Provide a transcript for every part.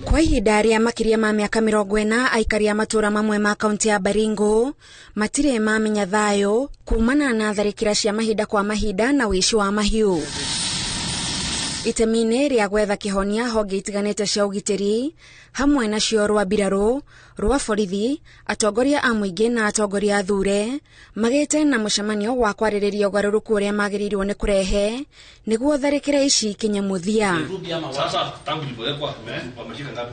Kwa ihinda rĩa makĩria ma mĩaka 40, aikari a matũũra mamwe ma kaunti ya Baringo matirĩ mamenya thayũ kumana na tharĩkĩra cia mahinda kwa mahinda na ũici wa mahiũ. Itemi-inĩ rĩa gwetha kĩhonia, honge itiganĩte cia ũgitĩri, hamwe nacio rwa mbirarũ, rwa borithi, atongoria a mũingĩ na atongoria athure, magĩte na mũcemanio wa kwarĩrĩria ũgarũrũku ũrĩa magĩrĩirwo nĩ kũrehe nĩguo tharĩkĩra ici ikinye mũthia.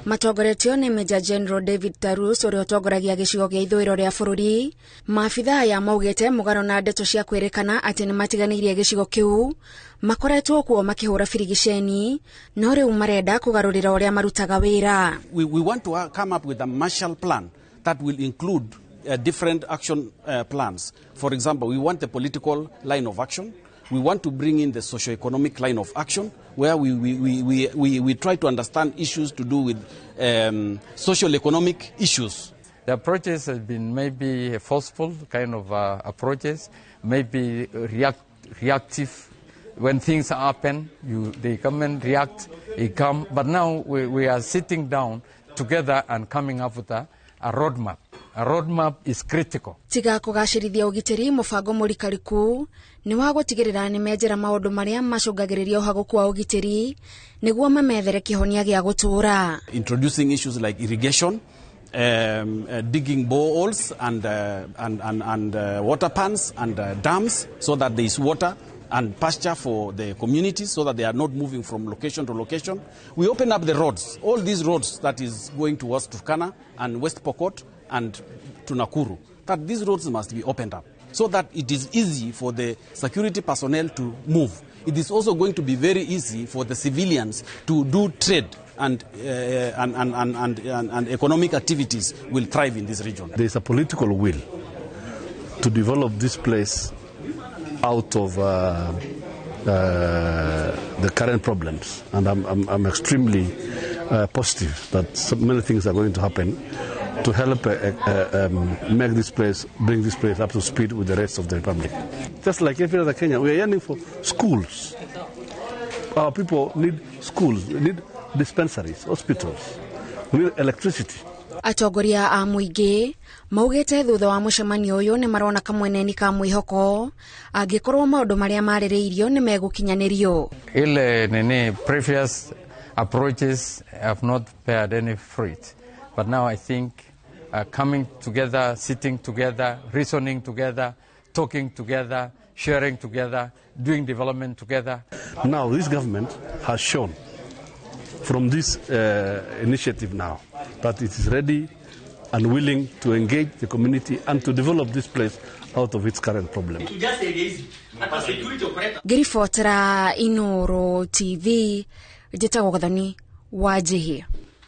Matongoretio nĩ Major General David Tarus, ũrĩa ũtongoragia gĩcigo gĩa ithũĩro rĩa bũrũri, maabithaa aya maugĩte mũgarũ na ndeto cia kwĩrĩkana atĩ nĩ matiganĩirie gĩcigo kĩu, makoretwo kuo makĩhũra birigiceni, no rĩu marenda kũgarũrĩra ũrĩa marutaga wĩra. We want to come up with a Marshall Plan that will include different action plans. For example, we want the political line of action. We want to bring in the socio-economic line of action, where we try to understand issues to do with social economic issues. The approaches have been maybe forceful kind of approaches, maybe reactive. When things happen, they come and react, they come. But now we are sitting down together and coming up with a roadmap. A roadmap is critical. Tiga kũgacĩrithia ũgitĩri, mũbango mũrikariku nĩ wa gũtigĩrĩra nĩ menjera maũndũ marĩa macũngagĩrĩria ũhagũku wa ũgitĩri nĩguo mamethere kĩhonia gĩa gũtũũra. Introducing issues like irrigation, digging boreholes and water pans and dams so that there is water and pasture for the communities so that they are not moving from location to location. We open up the roads, all these roads that is going towards Turkana and West Pokot and to Nakuru, that these roads must be opened up so that it is easy for the security personnel to move. It is also going to be very easy for the civilians to do trade and economic activities will thrive in this region. There is a political will to develop this place out of the current problems, and I'm extremely positive that so many things are going to happen to help make this place, bring this place up to speed with the rest of the Republic. Just like every other Kenya, we are yearning for schools. Our people need schools, we need dispensaries, hospitals, we need electricity. Atongoria a mũingĩ maugĩte thutha wa mũcemanio ũyũ nĩ marona kamweneni ka mwĩhoko angĩkorwo maũndũ marĩa marĩrĩirio nĩ megũkinyanĩrio. Ile nini, previous approaches have not bared any fruit. But now I think coming together, sitting together, reasoning together, talking together, sharing together, doing development together. Now this government has shown from this initiative now that it is ready and willing to engage the community and to develop this place out of its current problem. Ngĩribotera Inoro TV, njĩtagwo Gathoni wa Njihia.